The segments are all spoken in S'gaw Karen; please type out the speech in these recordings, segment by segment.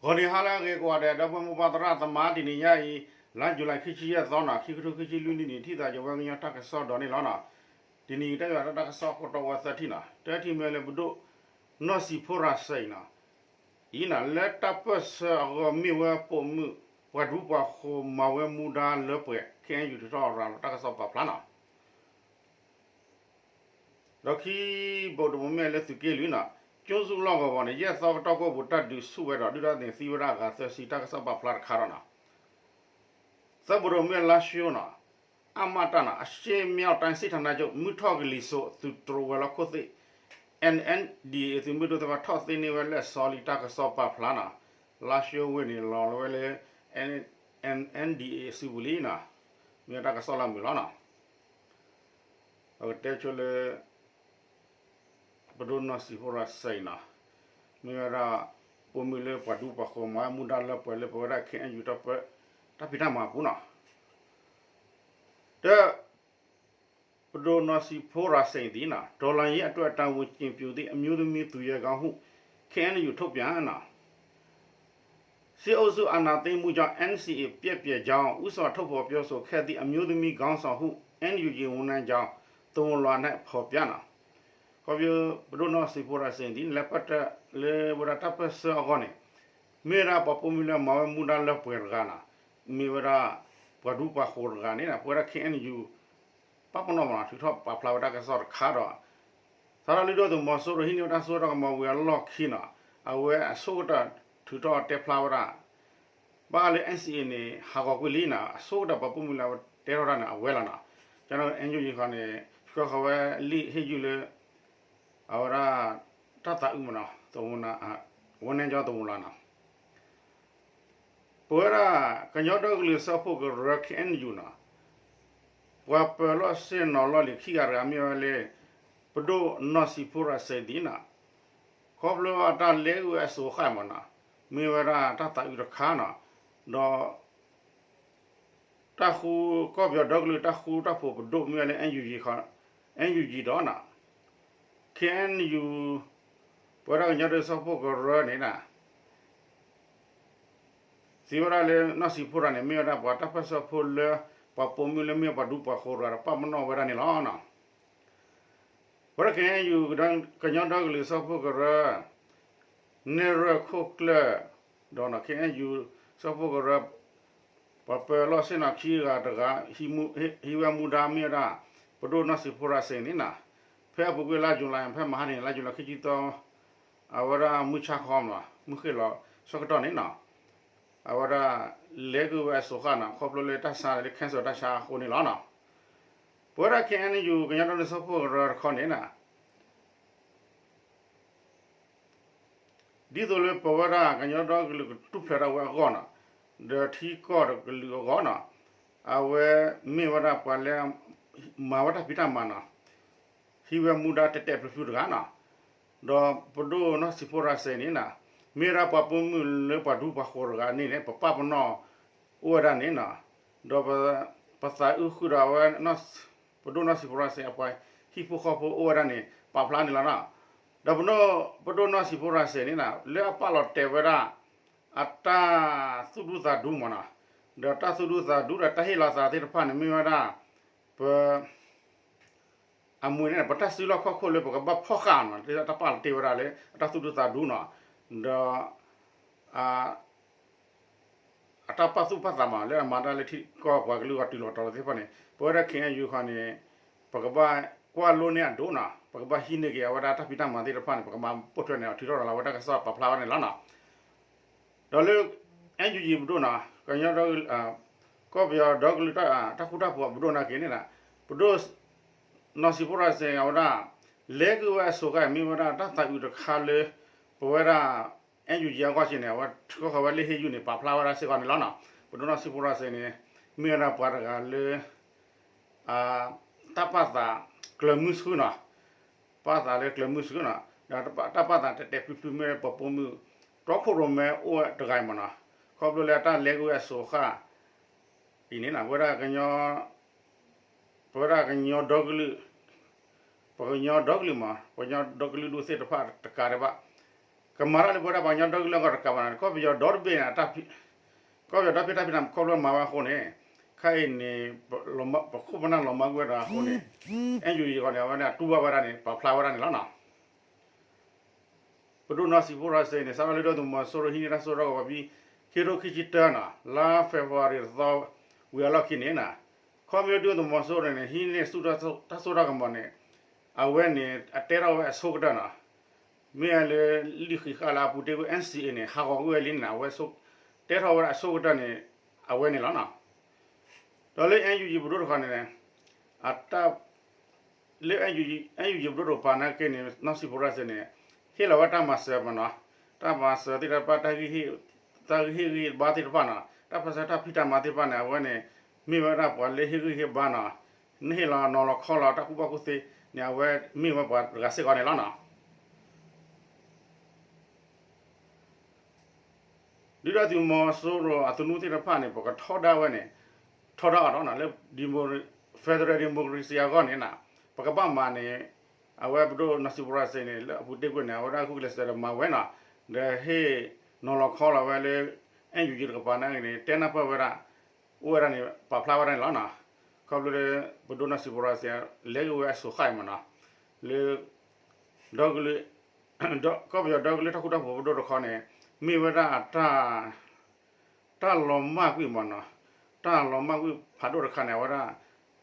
ဂီၤနံၤဟါလၢအဂ့ၤကိးဂၤဒဲး ဒီပုၢ်ဝဲၢ်မိၢ်ပၢ်သရၣ်သမါ တနံၤညါအံၤ လါယူၤလံ ခံဆံယဲၢ်သီနီၤ ခံကထိခံဆံလွံၢ်နံၣ်န့ၣ် ထံၣ်သးယဝဲကညီတၢ်ကစီၣ်ဒီးန့ၣ်လီၤနီၤ. တနံၤအံၤ တၢ်ယွၤတၢ်ကစီၣ်ခိၣ်တီဝဲသၢထံၣ်နီၤ တထံၣ်မ့ၢ်လၢပဒိၣ်နီၢ်စံၤဖိရၤစဲအံၤနီၤ အံၤနီၤ လၢတၢ်ပၢၢ်ဆၢအဂီၢ်မ့ၢ်ဝဲပိာ်မုၣ်ပှၤဒူပှၤဃိၤမၤဝဲမူဒါလၢပှဲၤ ခဲအံယူၤထုးထီၣ်ရၤလီၤတၢ်ကစီၣ်ပာ်ဖျါနီၤ. ဒီးခံဘိးတဘိးမ့ၢ်လၢသုးက့လွံၢ်နီၤ ကၠိဆူၣ်လီၢ်ကဝီၤန့ၣ် ယဲၢ်သီကတီၢ်ကိၢ်ပူၤ တၢ်ဒုးဆူၣ်ဝဲဒီး ဒုၣ်ဒါသ့ၣ်သံဝဲဒၣ်အဂၤသၢဆံ တၢ်ကစီၣ်ပာ်ဖျါတခါဒီးနီၤ သၢဘိးတဘိးမ့ၢ်လါၡိနီၤ အမတနီၤ အရှေ့မြောက်တိုင်းစစ်ဌာနချုပ် မုၢ်ထီၣ်ကလံၤစိး သုးတြိၤဝဲၤလီၢ်ခိၣ်သ့ၣ် N N D A သုးမုၢ်ဒိၣ်သ့ၣ်တဖၣ်ထီၣ်သ့န့ၢ်ဝဲလၢအစီလံ တၢ်ကစီၣ်ပာ်ဖျါနီၤ. လါၡိဝ့ၢ်န့ၣ် လီၤလီၤဝဲလၢ N N D A စုပူၤလံနီၤ မ့ၢ်တၢ်ကစီၣ်လၢအမုာ်လီၤနီၤ. ပကတဲဆိလၢ ပဒိၣ်နီၢ်စံၤဖိရၤစဲအံၤနီၤ မ့ၢ်ဝဲဒၣ် ပိာ်မုၣ်လၢပှၤဒူပှၤဃိၤမၤဝဲမူဒါလၢပှဲၤလၢပဝဲဒၣ် ခဲအံယူၤ တၢ်ပၢ တၢ်ဖံးတၢ်မၤအပူၤနီၤ. တၢ် ပဒိၣ်နီၢ်စံၤဖိရၤစဲအံၤဒ်နီၤ တော်လှန်ရေးအတွက် တာဝန်ကျေပွန်သည့် အမျိုးသမီးသူရဲကောင်းဟု ခဲအံယူၤ ထုတ်ပြန်နီၤ စစ်အုပ်စုအာဏာသိမ်းမှုကြောင့် N C A ပျက်ပြယ်ကြောင်း ဦးစွာထုတ်ဖော်ပြောဆိုခဲ့သည့် အမျိုးသမီးခေါင်းဆောင်ဟု NUG ဝန်ထမ်းကြောင်း သဝဏ်လွှာ၌ဖော်ပြနီၤ. ခီဖျိ ပဒိၣ်နီၢ်စံၤဖိရၤစဲအံၤဒ်န့ၣ် လၢပတၢ်လၢဝဲဒၣ်တၢ်ပၢၢ်ဆၢအဂီၢ်န့ၣ် မ့ၢ်ဝဲဒၣ်ပှၤပိာ်မုၣ်လၢမၤဝဲမူဒါလၢပှဲၤတဂၤနီၤ မ့ၢ်ဝဲဒၣ် ပှၤဒူပှၤဃိၤတဂၤန့ၣ် ပဝဲဒၣ် ခဲအံယူၤ ပာ်ပနီၣ်မနီၤ ထုးထီၣ်ပာ်ဖျါဝဲတၢ်ကစီၣ်တခါဒီး စးထီၣ်လၢဒုၣ်ဒါသုးမီၤစိရိၤဟံးန့ၢ်ဝဲတၢ်စိတၢ်ကမီၤဝံၤအလီၢ်ခံနီၤ အဝဲအဆိကတၢၢ်ထုးထီၣ်တဲဖျါဝဲဒၣ် ဘၣ်ဃးလၢ N C A န့ၣ် ဟးဂီၤကွံာ်လံနီၤ အဆိကတၢၢ်ပှၤပိာ်မုၣ်လၢအဝဲတဲထီၣ်တၢ်န့ၣ် အဝဲလီၤနီၤ. ကန့ၣ် NUG ဃီန့ၣ် ဆှၢဃီၤဝဲလံာ်ဟ့ၣ်ယုၢ်လၢ အဝဲဒၣ် တၢ်သးအုးမနီၤ သဝဏ် ဝဲန့ၣ်ကၠီသဝဏ်လီၤနီၤ ပဝဲဒၣ် ကညီဒီကလုာ်စၢဖှိၣ်ကရၢ ခဲအံယူၤနီၤ ပှၤပၢၤလီၢ်ဆ့ၣ်နီၤလီၢ်လံၤခံဂၤတဂၤမ့ၢ်ဝဲလၢ ပဒိၣ်နီၢ်စံၤဖိရၤစဲဒ်နီၤ ခီဖျိအတၢ်လဲၤဂုာ်ဝဲအစိၤဃၣ်မနီၤ မ့ၢ်ဝဲဒၣ်တၢ်သးအုးတခါနီၤ ဒီး တၢ်ဃူ ကီၢ်ပယီၤဒီကလုာ်တၢ်ဃူတၢ်ဖိးပဒိၣ်မ့ၢ်ဝဲလၢ NUG ဒီးနီၤ ခဲအံယူၤ ပဝဲဒၣ်ကညီဒီကလုာ်စၢဖှိၣ်ကရၢန့ၣ် စံးဝဲဒၣ်လၢနီၢ်စံၤဖိရၤန့ၣ် မ့ၢ်ဝဲဒၣ်ပှၤတၢ်ပၢၢ်ဆၢဖိလၢ ပှၤပိာ်မုၣ်လၢမ့ၢ်ပှၤဒူပှၤဃိၤတဂၤဒီးပာ်ပနီၣ်ဝဲဒၣ်န့ၣ်လီၤနီၤ. ပဝဲဒၣ်ခဲအံယူၤ ကညီဒီကလုာ်စၢဖှိၣ်ကရၢ နဲၣ်ရွဲၣ်ခိၣ်ကျၢၢ် ဒီးနီၤ ခဲအံယူၤ စၢဖှိၣ်ကရၢ ပှၤပၢၤလီၢ်ဆ့ၣ်နီၤခံဂၤတဂၤ ဟံးဝဲမူဒါမ့ၢ်ဝဲဒၣ် ပဒိၣ်နီၢ်စံၤဖိရၤစဲန့ၣ်နီၤ ဖဲအပူၤကွံာ်လါယူၤလံ ဖဲမဟါန့ၣ် လါယူၤလံခံဆံသီ အဝဲဒၣ်မုၢ်ဆါခီမနီၤ မုၢ်ဃ့ၢ်လီၤဆၢကတီၢ်န့ၣ်နီၤ အဝဲဒၣ် လဲၤဂုာ်ဝဲအစိၤဃၣ်နီၤ ခီဖျိလၢတၢ်ဆါလၢ cancel တၢ်ဆါအဃိန့ၣ်လီၤနီၤ. ပဝဲဒၣ်ခဲအံယူၤ ကညီဒီကလုာ်စၢဖှိၣ်ကရၢတခီန့ၣ်နီၤ ဒ်သိးလၢပဝဲဒၣ်ကညီဒီကလုာ်ကထူၣ်ဖျဲးထီၣ်ဝဲအဂီၢ်နီၤ ဒီးထံကီၢ်ဒီးကလုာ်အဂီၢ်နီၤ အဝဲမ့ၢ်ဝဲဒၣ်ပှၤလၢ မၤဝဲတၢ်ဖံးတၢ်မၤနီၤ ဟံးဝဲမူဒါတဲာ်တဲာ်ဖျုးဖျုးတဂၤနီၤ ဒီးပဒိၣ်နီၢ်စံၤဖိရၤစဲန့ၣ်နီၤ မ့ၢ်ဝဲဒၣ်ပှၤပိာ်မုၣ်လၢပှၤဒူပှၤဃိၤတဂၤန့ၣ်န့ၣ် ပပာ်ပနီၣ်အိၣ်ဝဲဒၣ်န့ၣ်နီၤ ဒီးပသးအုးဃုာ်ဒီးအဝဲ ပဒိၣ်နီၢ်စံၤဖိရၤစဲအပှၤဟံၣ်ဖိဃီဖိအိၣ်ဝဲဒၣ်န့ၣ် ပာ်ဖျါန့ၣ်လီၤနီၤ. ဒီးပဒိၣ်နီၢ်စံၤဖိရၤစဲန့ၣ်နီၤ လၢအပာ်လီၤတဲာ်ဝဲဒၣ် အတၢ်သူၣ်ဒူသးဒူမနီၤ ဒီးတၢ်သူၣ်ဒူသးဒူဒီးတၢ်ဟ့ၣ်လီၤသးသ့ၣ်တဖၣ်န့ၣ်မ့ၢ်ဝဲဒၣ် ပ အမ့ၢ်န့ၣ် ပတၢ်စုလီၢ်ခီၣ်ခိၣ်လၢပကဘၣ်ဖီၣ်ဃာ်နီၤ တၢ်ပာ်လီၤတဲာ်ဝဲဒၣ်လၢအတၢ်သူၣ်ဒူသးဒူနီၤ ဒီး အတၢ်ပာ်သူၣ်ပာ်သးမး လၢအမၤတၢ်လၢထံကီၢ်ပှၤကလုာ်အဂီၢ်တုၤလီၤတီၤလီၤသ့ၣ်တဖၣ်န့ၣ် ပဝဲဒၣ်ခဲအံယူၤဃီန့ၣ် ပကဘၣ်ကွၢ်လိန့ၢ်အဒိၣ်နီၤ ပကဘၣ်ဟံးန့ၢ်က့ၤအဝဲဒၣ်တၢ်ဖံးတၢ်မၤသ့ၣ်တဖၣ်န့ၣ် ပကမၤပိာ်ထွဲန့ၣ် ထုးထီၣ်ရၤလီၤဝဲတၢ်ကစီၣ်ပာ်ဖျါဝဲန့ၣ်လီၤနီၤ. ဒီးလၢ NUG ပဒိၣ်နီၤ ကညီ ကီၢ်ပယီၤဒီကလုာ်တၢ်ဃူတၢ်ဖိးအပဒိၣ်နာ်က့န့ၣ် ပဒိၣ် နီၢ်စံၤဖိရၤစဲအဝဲဒၣ် လဲၤဂုာ်ဝဲအစိၤခါအံၤ မ့ၢ်ဝဲဒၣ်တၢ်သးအုးတခါလၢ ပဝဲဒၣ် NUG အဂီၢ်စ့ၢ်န့ၣ် အဝဲထုးထီၣ်ဃီၤဝဲလံာ်ဟ့ၣ်ယုၢ်န့ၣ် ပာ်ဖျါဝဲဒၣ်စ့ၢ်ကီးန့ၣ်လီၤနီၤ. ပဒိၣ်နီၢ်စံၤဖိရၤစဲန့ၣ် မ့ၢ်ဝဲဒၣ်ပှၤတဂၤလၢ တၢ်ပာ်သးကျၢၤမုၢ်ဆူၣ်နီၤ, ပာ်သးလၢကျၢၤမုၢ်ဆူၣ်နီၤ, ဒီးတၢ်ပာ်သးတဲာ်တဲာ်ဖျုးဖျုးမ့ၢ်ပှၤပိာ်မုၣ် တီခိၣ်ရိၣ်မဲအိၣ်တဂၤအံၤမးနီၤ, ခီဖျိလၢတၢ်လဲၤဂုာ်ဝဲအစိၤဃၣ်အံၤန့ၣ်နီၤ, ပဝဲဒၣ်ကညီ ပဝဲဒၣ်ကညီဒီကလုာ်, ပှၤကညီဒီကလုာ်မး, ပှၤကညီဒီကလုာ်ဒူၣ်သ့ၣ်တဖၣ်တကးဒံးဘၣ်, က ကမၤတၢ်လၢပဝဲဒၣ်ပှၤကညီဒီကလုာ်အဂီၢ်တကးဘၣ်နီၤ, ကီၢ်ပယီၤဒီတဘ့ၣ်န့ၣ် ကီၢ်ပယီၤဒီဖံးတၢ်ဖံးတၢ်မၤခီဖျိမၤဝဲအဃိန့ၣ်, ခဲအံၤန့ၣ် ပခိၣ်ပနၢ်လီၤမၢ်ကွံာ်ဝဲဒၣ်အဃိန့ၣ်, အဲၣ်ယူၣ်အံၤအဂီၢ်န့ၣ် အဝဲန့ၣ်တူၢ်ဘၣ်ဝဲဒၣ်န့ၣ် ပာ်ဖျါဝဲဒၣ်န့ၣ်လီၤနီၤ. ပဒိၣ်နီၢ်စံးဖိရစ့န့ၣ် စးထီၣ်လၢဒုၣ်ဒါသုးမီၤစိရိၤဟံးန့ၢ်တၢ်စိတၢ်ကမီၤဝံၤ ခံကထိခံဆံတၢနီၤ, လါ February တသီ ဝံၤအလီၢ်ခံန့ၣ်နီၤ, ခီဖျိဒုၣ်ဒါသုးမီၤစိရိၤန့ၣ် ဟံးန့ၢ်ဆူၣ်တၢ်စိတၢ်ကမီၤန့ၣ်, အဝဲန့ၣ် အတဲထီၣ်ဝဲအဆိကတၢၢ်နီၤ, မ့ၢ်လၢ လံာ်ဃံးဃာ်လၢအပူၤတ့ၢ်ကွံာ် N C A န့ၣ် ဟးဂီၤကွံာ်ဝဲလံန့ၣ် အဝဲ တဲထီၣ်ဝဲဒၣ်အဆိကတၢၢ်န့ၣ် အဝဲန့ၣ်လီၤနီၤ. ဒီးလၢ N U G ပဒိၣ်တခီန့ၣ် အတၢ် လၢ N U G ပဒိၣ်တကပၤနာ်က့န့ၣ် နီၢ်စံးဖိရစ့န့ၣ် ဟ့ၣ်လီၤဝဲတၢ်မၤစၢၤမနီၤ, တၢ်မၤစၢၤသ့ၣ်တဖၣ် တၢ်ဂ့ၢ်ဟ့ၣ်ဂံၢ်ဘါသ့ၣ်တဖၣ်နီၤ, တၢ်ပၢၢ်ဆၢတၢ်ဖံးတၢ်မၤသ့ၣ်တဖၣ်န့ၣ် အဝဲန့ၣ် မ့ၢ်ဝဲဒၣ်ပှၤလၢဟ့ၣ်ဂံၢ်ဟ့ၣ်ဘါနီၤ, နဟ့ၣ်လီၤနီၤလီၤခီလီၤတၢ်ကူၣ်ဘၣ်ကူၣ်သ့န့ၣ် အဝဲမ့ၢ်ဝဲပှၤတဂၤစ့ၢ်ကီးန့ၣ်လီၤနီၤ. ဒုၣ်ဒါသုးမီၤစိရိၤအသနူသ့ၣ်တဖၣ်န့ၣ် ပကထီဒါဝဲန့ၣ် ထီဒါအီၤဒီးနီၤ လၢ Federal Democracy အဂီၢ်န့ၣ်နီၤ, ပကဘၣ်မၤန့ၣ် အဝဲပဒိၣ်နီၢ်စံးဖိရစ့န့ၣ် လၢအပူၤတ့ၢ်ကွံာ်န့ၣ် အဝဲဒၣ်ဂုာ်ကျဲးစၢးဒီးမၤဝဲနီၤ, ဒီးဟ့ၣ်နီၤလီၤခီလီၤဝဲလၢ N U G တကပၤနာ်က့န့ၣ် တဲနၢ်ပၢၢ်ဝဲဒၣ် အိၣ်ဝဲဒၣ်န့ၣ် ပာ်ဖျါဝဲဒၣ်န့ၣ်လီၤနီၤ. ခီဖျိလၢ ပဒိၣ်နီၢ်စံးဖိရစ့ လဲၤဂ့ၢ်ဝဲအစိၤဃၣ်အံၤမနီၤ, လၢ ဒီကလုာ် ကီၢ်ပယီၤဒီကလုာ်တၢ်ဃူတၢ်ဖိးပဒိၣ်တခီန့ၣ် မ့ၢ်ဝဲဒၣ် တၢ်လီၤမၢ်ကွံာ်မနီၤ, တၢ်လီၤမၢ်ကွံာ်ဖးဒိၣ်တခါန့ၣ် အဝဲဒၣ်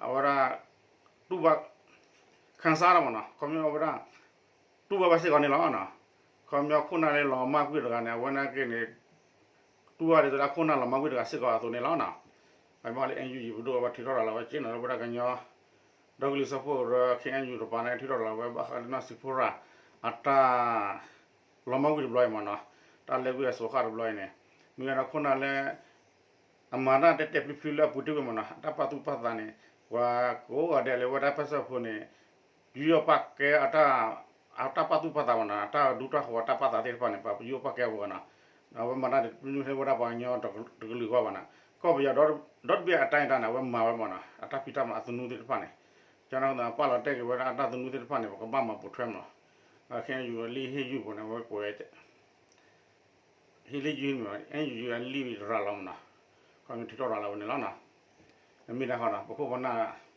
အဝဲဒၣ် တူၢ်ဘၣ် ခၢၣ်စးထီၣ်မနီၤ, ခီပညီအဝဲဒၣ် တူၢ်ဘၣ်ဝဲစ့ၢ်ကီးန့ၣ်လီၤ. ခီပညီခိၣ်နၢ်လၢလီၤမၢ်ကွံာ်တဂၤန့ၣ် အဝဲနာ်က့န့ၣ် တူၢ်ဘၣ်ဒ်သိးလၢအခိၣ်နၢ်လီၤမၢ်ကွံာ်တဂၤစ့ၢ်ကီးအသိးန့ၣ်လီၤ. အမ့ၢ်လၢ N U G ပဒိၣ်အဝဲထုးထီၣ်ရၤလီၤဝဲက့နီၤ လၢဝဲဒၣ်ကညီ ဒီကလုာ်စၢဖှိၣ်ကရၢ K N U တကပၤန့ၣ် ထုးထီၣ်ရၤလီၤဝဲဘၣ်ဃးလၢနီၢ်စံးဖိရစ့ အတၢ် လီၤမၢ်ကွံာ်တဘျီအံၤမနီၤ, တၢ်လဲၤကွံာ်အစိၤဃၣ်တဘျီအံၤန့ၣ် မ့ၢ်ဝဲဒၣ်ခိၣ်နၢ်လၢ အမၤတၢ်တဲာ်တဲာ်ဖျုးဖျုးလၢအပူၤတ့ၢ်ကွံာ်မနီၤ, တၢ်ပာ်သူၣ်ပာ်သးန့ၣ် ပှၤကိးဂၤဒဲးလၢဝဲဒၣ်တၢ်ပၢၢ်ဆၢဖိန့ၣ် ယူးယီၣ်ပာ်ကဲအတၢ် အတၢ်ပာ်သူၣ်ပာ်သးမနီၤ, တၢ်ဒူတၢ်ဃိးတၢ်ပာ်သးသ့ၣ်တဖၣ်န့ၣ် ပှၤယူးယီၣ်ပာ်ကဲအဂီၢ်နီၤ. အဝဲမၤတၢ်န့ၣ် တမ့ၢ်ထဲဝဲဒၣ်ပှၤကညီတကလုာ်အဂီၢ်ဘၣ်နီၤ, ကီၢ်ပယီၤဒီတဘ့ၣ်အတၢ်အံၤတၢ်န့ၣ် အဝဲမၤဝဲမနီၤ, အတၢ်ဖံးတၢ်မၤအသနူသ့ၣ်တဖၣ်န့ၣ် ကန့ၣ်ပာ်လီၤတဲာ်က့ၤဝဲဒၣ်အတၢ်သနူသ့ၣ်တဖၣ်န့ၣ် ပကဘၣ်မၤပိာ်ထွဲမနီၤ. ခဲအံၤယူၤလံဟ့ၣ်ယူၤပူၤန့ၣ် အဝဲကွဲး ဟ့ၣ်လံယူၤန့ၣ် အဲၣ်ယူၤယူၤအလံာ်ရၤလီၤမနီၤ, ခီမ့ၢ်ထုးထီၣ်ရၤလီၤဝဲန့ၣ်လီၤနီၤ. မ့ၢ်ဒၣ်ဃီဒီး ပခိၣ်ပနၢ်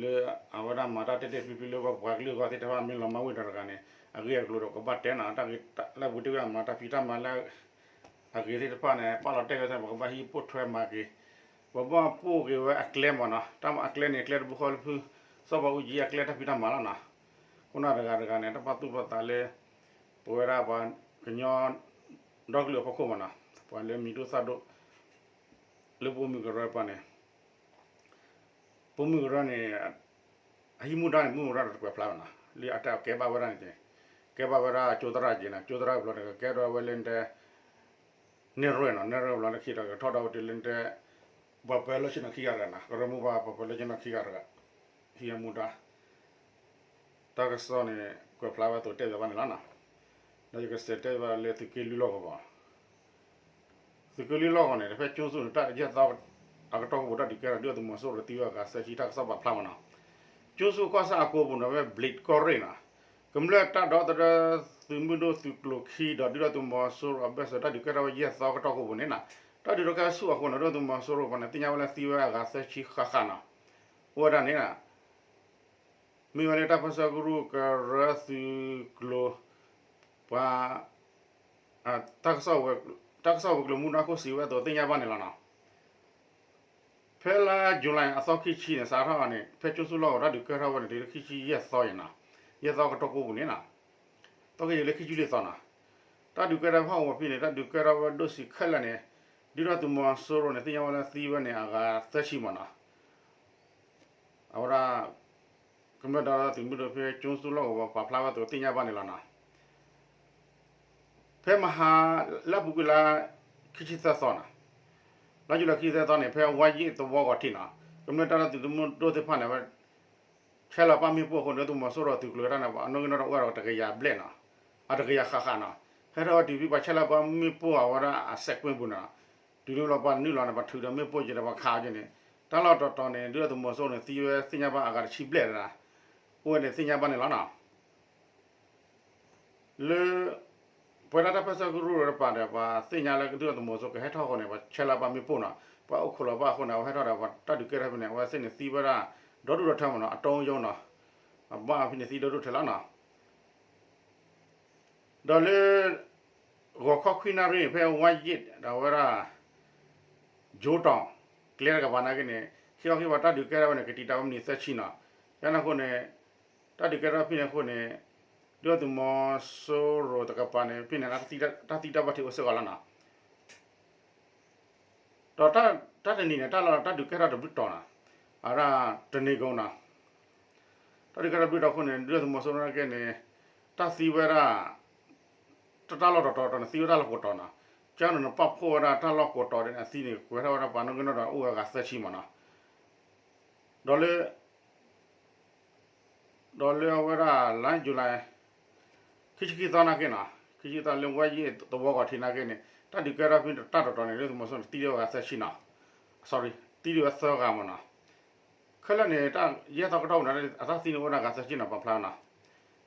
လၢအဝဲဒၣ်မၤတၢ်တဲာ်တဲာ်ဖျုးဖျုးလၢပပှၤကလုာ်အဂီၢ်သ့ၣ်တဖၣ် မ့ၢ်လီၤမၢ်ဝံၤဒီးတဂၤန့ၣ် အဂ့ၢ်အကျိၤဒီး ကဘၣ်တဲနီၤ တၢ်ဂ့ၢ်လၢအပူၤတ့ၢ်ဝဲဒၣ်မၤတၢ်ဖံးတၢ်မၤလၢ အဂ့ၤသ့ၣ်တဖၣ်န့ၣ် ပာ်လီၤတဲာ်ဝဲသ့ၣ် ပကဘၣ်ဟံးပိာ်ထွဲမၤက့ၤ ပဘၣ်ပိာ်က့ၤဝဲအကျဲမနီၤ, တၢ်မၤအကျဲန့ၣ် အကျဲတဘိဃီလၢဖု စီၤဘးအူကၠံအကျဲတၢ်ဖံးတၢ်မၤလီၤနီၤ. ခိၣ်နၢ်တဂၤတဂၤန့ၣ် တၢ်ပာ်သူၣ်ပာ်သးလၢ ပဝဲဒၣ်ပှၤကညီ ဒီကလုာ်အဖီခိၣ်မနီၤ, ပှၤလၢမံၤဒိၣ်သၣ်ဒိၣ် လၢပိာ်မုၣ်ကရၢပှၤန့ၣ် ပိာ်မုၣ်ကရၢန့ၣ် အဟံးမူဒါန့ၣ် မုၢ်ကရၢဒီးတကွဲးဖျါဘၣ်နီၤ, လၢအတၢ်ကဲဘၣ်ဝဲဒၣ်န့ၣ် ကဲဘၣ်ဝဲဒၣ်ကၠိသရၣ်က့ၤနီၤ, ကၠိသရၣ်ဘျီန့ၣ် ကကဲထီၣ်ဝဲလၢနတဲ နဲၣ်ရွဲၣ်နီၤ, နဲၣ်ရွဲၣ်ဘျီလၢခံဒီး ကထီၣ်ဒီးဝဲတုၤလၢနတဲ ပှၤပၢလၢဆ့ၣ်နီၤခံဂၤတဂၤနီၤ, ကရၢမိၢ်ပှၢ်ပှၤပၢလၢဆ့ၣ်နီၤခံဂၤတဂၤ ဟံးမူဒါ တၢ်ကစီၣ်န့ၣ် ကွဲးဖျါဝဲအသိးတဲဘၣ်န့ၣ်လီၤနီၤ. ဒီးယကစံးတဲဘၣ်လၢသုးက့လွံၢ်လီၢ်ကဝီၤ သုးက့လွံၢ်လီၢ်ကဝီၤန့ၣ် တဖဲကၠိဆူၣ်န့ၣ် တၢ်ယဲၢ်သီအကတီၢ်ကဘိးတၢ်ဒုးကဲထီၣ်ဒုၣ်ဒါသုးမီၤစိရိၤသံဝဲအဂၤသၢဆံ တၢ်ကစီၣ်ပာ်ဖျါမနီၤ. ကၠိဆူၣ်ကီၢ်ဆၣ်အကိပူၤန့ၣ် ဝဲဘျံးကီၢ်ရ့ၣ်နီၤ, ကမျၢၢ်တၢ်ဒီသဒၢသုးမုၢ်ဒိၣ်သုးကျိၤခံဒီးဒုၣ်ဒါသုးမီၤစိရိၤအဘၢၣ်စၢၤတၢ်ဒုးကဲထီၣ်ဝဲယဲၢ်သီအကတီၢ်ကဘိးန့ၣ်နီၤ, တၢ်ဒုးကဲထီၣ်ဆူၣ်အဃိန့ၣ် ဒုၣ်ဒါသုးမီၤစိရိၤပှၤန့ၣ် သ့ၣ်ညါဝဲလၢသံဝဲအဂၤသၢဆံဃၣ်ဃၣ်နီၤ. အိၣ်ဝဲဒၣ်န့ၣ် မ့ၢ်ဝဲလၢတၢ်ပၢဆှၢကရူၢ်ကရၢသုးကျိၤ ပှၤ တၢ်ကစီၣ်ဝဲၤကျိၤမူဒါခိၣ်စံးဝဲအသိးသ့ၣ်ညါဘၣ်န့ၣ်လီၤနီၤ. ဖဲလါယူၤလံအသီခံဆံန့ၣ် စးထီၣ်န့ၣ် ဖဲကၠိဆူၣ်လီၢ်ကဝီၤ တၢ်ဒုးကဲထီၣ်ဝဲန့ၣ် တုၤလၢခံဆံယဲၢ်သီအံၤနီၤ, ယဲၢ်သီကတီၢ်ကိးပူၤန့ၣ်နီၤ, သီခံဆံလၢခံဆံလွံၢ်သီနီၤ, တၢ်ဒုးကဲထီၣ်ဖီၣ်ဝဲဖဲန့ၣ် တၢ်ဒုးကဲထီၣ်ဝဲဒိၣ်ဆံးခဲလၢာ်န့ၣ် ဒုၣ်ဒါသုးမီၤစိရိၤန့ၣ် သ့ၣ်ညါဝဲလၢသံဝဲန့ၣ် အဂၤသၢဆံမနီၤ. အဝဲဒၣ် ကမျၢၢ်ဒီသဒၢသုးမုၢ်ဒိၣ်ဖဲကၠိဆူၣ်လီၢ်ကဝီၤပာ်ဖျါဝဲအသိးသ့ၣ်ညါဘၣ်န့ၣ်လီၤနီၤ. ဖဲမဟါလၢအပူၤကွံာ်လါ ခံဆံသၢသီနီၤ, လါယူၤလံခံဆံသၢသီန့ၣ် ဖဲဝါယ့ၣ်သဝီဂီၤထံးနီၤ, ကမျၢၢ်တၢ်ဒီသဒၢသုးမုၢ်ဒိၣ်သ့ၣ်တဖၣ်န့ၣ် အဝဲ ဆဲးလီၤပာ်မ့ၣ်ပိၢ်အဃိန့ၣ် ဒုၣ်ဒါသုးမီၤစိရိၤသုးကျိၤတၢ်န့ၣ် အနီၣ်ဂံၢ်နီၣ်ဒွးအိၣ်ဒီးတကယၤဘျဲၣ်နီၤ, အတကယၤဃၣ်ဃၣ်နီၤ, ဟဲထီၣ်ဝဲတုၤဖဲပှၤဆဲးလီၤပာ်မ့ၣ်ပိၢ်အဝဲဒၣ်အစဲးကွံာ်ပူၤန့ၣ်နီၤ, တုၤလၢလီၤပှၤနုာ်လီၤန့ၣ် ပှၤထုးဒီးမ့ၣ်ပိၢ်က့ၤဒီးပှၤခးအီၤက့ၤန့ၣ်, တၢ်လီၢ်တတီၤန့ၣ် ဒုၣ်ဒါသုးမီၤစိရိၤန့ၣ် သံဝဲသ့ၣ်ညါဘၣ်အဂၤတဆံဘျဲၣ်တဒၣ်, အိၣ်ဝဲန့ၣ်သ့ၣ်ညါဘၣ်န့ၣ်လီၤနီၤ. လၢ ပဝဲဒၣ်တၢ်ပၢၢ်ဆၢကရူၢ်တပၤဒီး ပှၤသ့ၣ်ညါလၢဒုၣ်ဒါသုးမီၤစိရိၤကဟဲထီၣ်အဃိန့ၣ် ပှၤဆဲးလီၤပှၤမ့ၣ်ပိၢ်နီၤ, ပှၤအိၣ်ခိးလီၤပှၤအဃိန့ၣ် အဝဲဟဲထီၣ်ဒီး ပှၤတၢ်ဒုးကဲထီၣ်ဖဲန့ၣ် အဝဲသ့ၣ်န့ၣ်သံဝဲဒၣ် ဒီဒူၣ်ဒီထၢမ့ၢ်နီၤ, အတိယိနီၤ, အဘၣ်ဖဲန့ၣ်သံဒီဒူၣ်ထၢလီၤနီၤ. ဒီးလၢ ဂီၤခီခွံနၣ်ရံၣ် ဖဲဝါယ့ၣ်ဒီးဝဲဒၣ် ကၠိတီၤ ကျဲတကပၤနာ်က့န့ၣ် ဟံးအီၣ်ဟံးဝဲတၢ်ဒုးကဲထီၣ်ဝဲန့ၣ် ကတံာ်တာ်ဝဲမံးနံးသၢဆံနီၤ. ယန့ၣ်အဃိန့ၣ် တၢ်ဒုးကဲထီၣ်ဖဲန့ၣ်အဃိန့ၣ် ဒုၣ်ဒါသုးမီၤစိရိၤတကပၤန့ၣ် ဖဲန့ၣ် တၢ်သံတၢ်ဘၣ်ထံးအိၣ်စ့ၢ်ကီးလီၤနီၤ. ဒီးတၢ်တနံၤန့ၣ် တၢ်လီၢ်တၢ်ဒုးကဲထီၣ်တဘျုးတီၤနီၤ, အဝဲဒၣ်တနံၤကိနီၤ, တၢ်ဒုးကဲထီၣ်တဘျုးတီၤအဃိန့ၣ် ဒုၣ်ဒါသုးမီၤစိရိၤနာ်က့န့ၣ် တၢ်သံဝဲဒၣ် တၢ်လီၢ်တတီၤတီၤန့ၣ် သံဝဲတၢ်လီၢ်ကိးတီၤနီၤ, ကန့ၣ်နပာ်ဖှိၣ်ဝဲဒၣ်တၢ်လီၢ်ကိးတီၤဒ်န့ၣ် အသံန့ၣ် ကွဲးထီၣ်ဝဲဒၣ်ပှၤနီၣ်ဂံၢ်နီၣ်ဒွးအိၣ်ဝဲအဂၤသၢဆံမ့ၢ်နီၤ. ဒီးလၢ ဒီးလၢအဝဲဒၣ်လါယူၤလံ ခံဆံခံသီနာ်က့နီၤ, ခံဆံသီလၢဝါယ့ၣ်သဝီဂီၤထံးနာ်က့န့ၣ် တၢ်ဒုးကဲထီၣ်ဖဲန့ၣ်တၢ်တီၤတီၤန့ၣ် ဒုၣ်ဒါသုးမီၤစိရိၤန့ၣ် သံဒံးဝဲဂၤသၢဆံနီၤ, sorry သံဒံးဝဲသၢဂၤမ့ၢ်နီၤ. ခဲလၢာ်န့ၣ် တၢ်ယဲၢ်သီကတီၢ်ပူၤန့ၣ် အတၢ်သံန့ၣ်အိၣ်ဝဲဒၣ်ဂၤသၢဆံနီၤ ပာ်ဖျါနီၤ.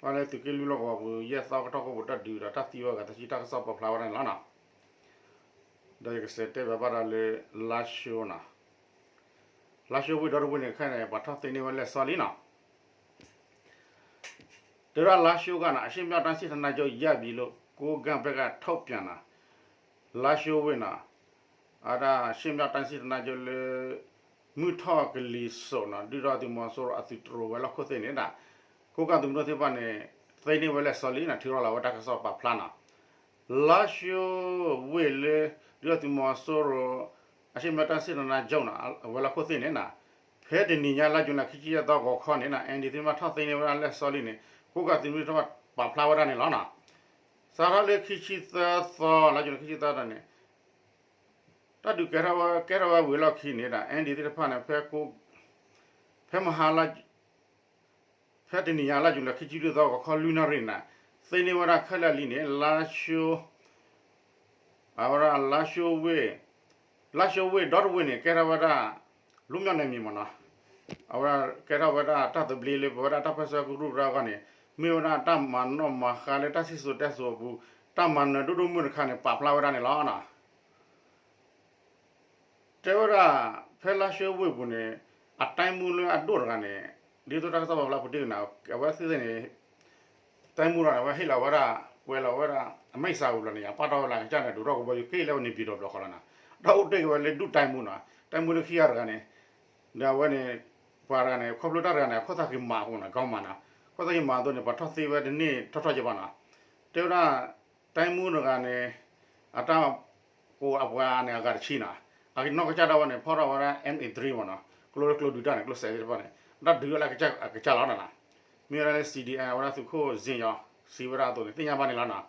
ဘၣ်လၢသုးက့လွံၢ်လီၢ်ကဝီၤပူၤ ယဲၢ်သီကတီၢ်ကိးပူၤတၢ်ဒုးဒီးတၢ်သံဝဲဂၤသၢဆံ တၢ်ကစီၣ်ပာ်ဖျါဝဲဒၣ်န့ၣ်လီၤနီၤ. ဒီးယကစးတဲဘၣ်ဘၣ်ဒီးလၢ လါၡိနီၤ, လါၡိဝ့ၢ်ဒီတဝ့ၢ်န့ၣ် ခဲအံၤန့ၣ် ပှၤထီၣ်သ့န့ၢ်ဝဲလံာ်စီလံနီၤ. တဲဝဲဒၣ်လါၡိဂၤန့ၣ် အရှေ့မြောက်တိုင်းစစ်ဌာနချုပ်ရပြီလို့ ကိုးကန့်ဘက်ကထုတ်ပြန်နီၤ. လါၡိဝ့ၢ်နီၤ, အဝဲဒၣ်အရှေ့မြောက်တိုင်းစစ်ဌာနချုပ်လၢ မုၢ်ထီၣ်ကလံၤစိးနီၤ ဒုၣ်ဒါသုးမီၤစိရိၤအသုးတြိၤဝဲၤလီၢ်ခိၣ်သ့ၣ်န့ၣ်ဒီး ကိုးကန့်သုးမုၢ်ဒိၣ်သ့ၣ်တဖၣ်န့ၣ် သ့န့ၢ်ဝဲလံာ်စီလံနီၤ ထုးထီၣ်လီၤဝဲတၢ်ကစီၣ်ပာ်ဖျါနီၤ. လါၡိဝ့ၢ်လၢ ဒုၣ်ဒါသုးမီၤစိရိၤ အရှေ့မြောက်တိုင်းစစ်ဌာနချုပ်နီၤ အဝဲၤလီၢ်ခိၣ်သ့ၣ်န့ၣ်နီၤ ဖဲတနံၤညါလါယူၤလံ ခံဆံယဲၢ်သီဂီၤခီန့ၣ်နီၤ အၣ်အၣ်ဒီးသ့ၣ်တဖၣ်ထီၣ်သ့န့ၢ်ဝဲဒၣ်လံာ်စီလံန့ၣ် ကိုးကန့်သုးမုၢ်ဒိၣ်သ့ၣ်တဖၣ်ပာ်ဖျါဝဲဒၣ်န့ၣ်လီၤနီၤ. စးထီၣ်လၢခံဆံသၢသီ လါယူၤလံ ခံဆံသၢသီန့ၣ် တၢ်ဒုးကဲထီၣ်ဝဲ ကဲထီၣ်ဝဲဝံၤအလီၢ်ခံန့ၣ်ဒီး အၣ်အၣ်ဒီးသ့ၣ်တဖၣ်န့ၣ် ဖဲ ဖဲမဟါလါ ဖဲတနံၤညါလါယူၤလံ ခံဆံလွံၢ်သီဂီၤခီလွံၢ်နၣ်ရံၣ်န့ၣ် သ့န့ၢ်ဝဲဒၣ်ခဲလၢာ်လံန့ၣ် လါၡိ အဝဲဒၣ်လါၡိဝ့ၢ် လါၡိဝ့ၢ်ဒီတဝ့ၢ်န့ၣ် ကဲထီၣ်ဝဲဒၣ် လွတ်မြောက်နယ်မြေမ့ၢ်နီၤ, အဝဲဒၣ်ကဲထီၣ်ဝဲဒၣ်တၢ်သဘျ့လၢပဝဲဒၣ်တၢ်ပၢၢ်ဆၢကရူၢ်တၢ်အဂီၢ်န့ၣ် မ့ၢ်ဝဲဒၣ်တၢ်မၤနီၣ်မၤဃါလၢတၢ်စံၣ်စိၤတဲစိၤအပူၤ တၢ်မၤနၢၤဒိၣ်ဒိၣ်မုၢ်မုၢ်တခါန့ၣ် ပာ်ဖျါဝဲဒၣ်န့ၣ်လီၤ. တဲဝဲဒၣ် ဖဲလါၡိဝ့ၢ်ပူၤန့ၣ် အတိုင်းမှူးလၢအဒိၣ်တဂၤန့ၣ် ဒ်သိးတၢ်ကစီၣ်ပာ်ဖျါပူၤတ့ၢ်ကနၣ် အဝဲသ့ၣ်န့ၣ် တိုင်းမှူးတဂၤန့ၣ် အဝဲဟ့ၣ်လီၤဝဲဒၣ် ကွဲးလီၤဝဲဒၣ် အမိန့်စာအုပ်လီၤန့ၣ် အပာ်ထီၣ်ဝဲလၢကစၢ်န့ၣ် ဒိၣ်ထီၣ်ကဘီယူၤက့ၤလၢဝဲန့ၣ် ပြည်တော် ဘျီဃီလီၤနီၤ, ဒီးအိၣ်တ့ၢ်က့ၤဝဲလၢဒုၣ်တိုင်းမှူးနီၤ, တိုင်းမှူးလၢခံဂၤတဂၤန့ၣ် ဒီးအဝဲန့ၣ် ပှၤတဂၤန့ၣ် ခီဖျိတၢ်တဂၤန့ၣ် ခိၣ်သၣ်က့ၤမၤအဃိနီၤ ကီမၤနီၤ, ခိၣ်သၣ်က့ၤမၤအသိးန့ၣ် ပှၤထီၣ်သ့ဝဲတန့ၢ်ထီၣ်ထီၣ်က့ၤဘၣ်နီၤ, တဲဝဲဒၣ် တိုင်းမှူးတဂၤန့ၣ် အတၢ်ကိးအပှၤန့ၣ် အဂၤတဆံနီၤ, အနီၢ်ကစၢ်ဒၣ်ဝဲန့ၣ် ဖီၣ်ထီၣ်ဝဲဒၣ် M A three မ့ၢ်နီၤ, ကျိလၢကျိဒုးတၢ်န့ၣ် ကျိစဲးသ့ၣ်တဖၣ်န့ၣ် တၢ်ဒုးဝဲလၢအကစၢ်လီၤနီၤ, မ့ၢ်ဝဲဒၣ်လၢ C D M အဝဲဒၣ်သုးခိၣ်စ့ယီၤ စံးဝဲဒၣ်အသိးန့ၣ် သ့ၣ်ညါဘၣ်န့ၣ်လီၤနီၤ.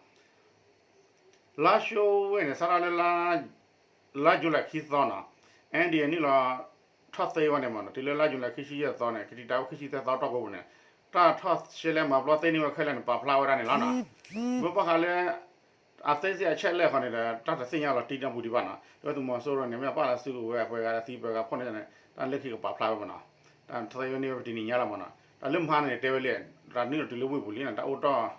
လါၡိဝ့ၢ်န့ၣ် စးထီၣ်လၢ လါယူၤလံခံသီနီၤ, အၣ်အၣ်ဒီးနုာ်လီၤ ထီၣ်သ့ဝဲန့ၣ်မ့ၢ်နီၤ, တုၤလၢလါယူၤလံခံဆံယဲၢ်သီန့ၣ် ကတံာ်တာ်ဝဲခံဆံသၢသီတီၢ်ကိးပူၤန့ၣ် တၢ်ထီၣ်ရှဲလဲမၤပျီသ့န့ၢ်ဝဲခဲလၢာ်န့ၣ် ပာ်ဖျါဝဲဒၣ်န့ၣ်လီၤနီၤ. မ့ၢ်ဘၣ်ဃးလၢ အသေးစိတ်အချက်အလက်ဃီန့ၣ်ဒီး တၢ်တသ့ၣ်ညါလီၤတံၢ်နီတပူၤဒံးဘၣ်နီၤ, ဒီးသုးမီၤစိရိၤန့ၣ် မ့ၢ်ပာ်လီၤစုကဝဲၤ ပှဲၤဂၤဒီးသံပှဲၤဂၤဖီၣ်န့ၣ်န့ၣ် တၢ်လၢခံကပာ်ဖျါဝဲမ့ၢ်နီၤ, တၢ်သ့ဝဲန့ၢ်ဝဲတနံၤညါလီၤမ့ၢ်နီၤ, တၢ်လၢမဟါန့ၣ်တဲဝဲလံ, တၢ်နုာ်လီၤတုၤလၢဝ့ၢ်ပူၤလံနီၤ, တၢ်အိၣ်တီၢ်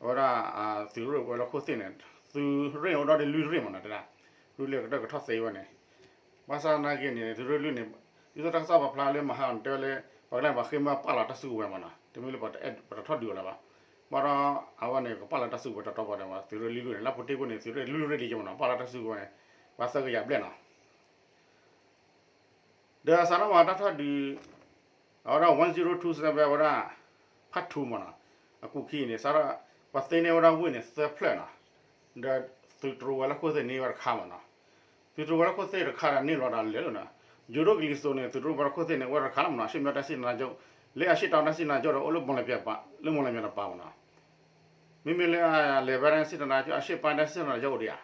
အဝဲဒၣ် သုးရ့ၣ်ဝဲၤလီၢ်ခိၣ်သ့ၣ်န့ၣ် သုးရ့ၣ်အိၣ်ဒီးလွံၢ်ရ့ၣ်မ့ၢ်နီၤ, တဒၣ် လွံၢ်ရ့ၣ်ကတၢၢ်ကထီၣ်သ့ဝဲန့ၣ်, ဘၣ်ဆၣ်နာ်က့န့ၣ် သုးရ့ၣ်လွံၢ်န့ၣ် ဒ်သိးတၢ်ကစီၣ်ပာ်ဖျါလၢမဟါန့ၣ် တဲဝဲလၢ ပှၤကလဲၤပှၤဃ့မၢပာ်လီၤတၢ်စုကဝဲၤမ့ၢ်နီၤ, တမ့ၢ်လၢပှၤတအဲၣ်ပှၤတထီၣ်ဒုးအီၤလၢၤဘၣ်, ဘၣ်ဒီး အဝဲန့ၣ် ကပာ်လီၤတၢ်စုကဝဲၤတတီၤဘၣ်ဒီး သုးရ့ၣ်လွံၢ်လွံၢ်န့ၣ် လၢပူၤတ့ၢ်ပူၤန့ၣ် သုးရ့ၣ်လွံၢ်ရ့ၣ်ဒံးက့မ့ၢ်နီၤ, ပာ်လီၤတၢ်စုကဝဲၤန့ၣ် ပှၤသၢကယၤဘျဲၣ်နီၤ ဒီးအစးထီၣ်မၤတၢ်ထီၣ်ဒုး အဝဲဒၣ် one zero two seven အဝဲဒၣ် part two မ့ၢ်နီၤ, အကူာ်ခံန့ၣ် စးထီၣ် ပှၤသ့န့ၢ်ဝဲဒၣ်ဝ့ၢ်န့ၣ် သၢဖျၢၣ်နီၤ, ဒီးသုးတြိၤဝဲၤလီၢ်ခိၣ်သ့ၣ်န့ၢ်ဝဲတခါမ့ၢ်နီၤ, သုးတြိၤဝဲၤလီၢ်ခိၣ်သ့ၣ်တခါဒီးန့ၢ်လီၤဒီးလၢာ်နီၤ, ယိၤဒိၣ်ကလံၤစိးန့ၣ် သုးတြိၤဝဲၤလီၢ်ခိၣ်သ့ၣ်န့ၣ် အိၣ်ဝဲတခါလီၤမ့ၢ်နီၤ, အရှေ့မြောက်တိုင်းစစ်ဌာနချုပ် လၢအရှေ့တောင်တိုင်းစစ်ဌာနချုပ်ဒီး အိၣ်လၢမော်လမြိုင်ပၤ လၢမော်လမြိုင်တပၤမ့ၢ်နီၤ, မ့မ့ၢ်လၢ အလဲၤဝဲဒၣ် စစ်ဌာနချုပ် အရှေ့ပိုင်းတိုင်းစစ်ဌာနချုပ် အိၣ်ဒံးဧါ,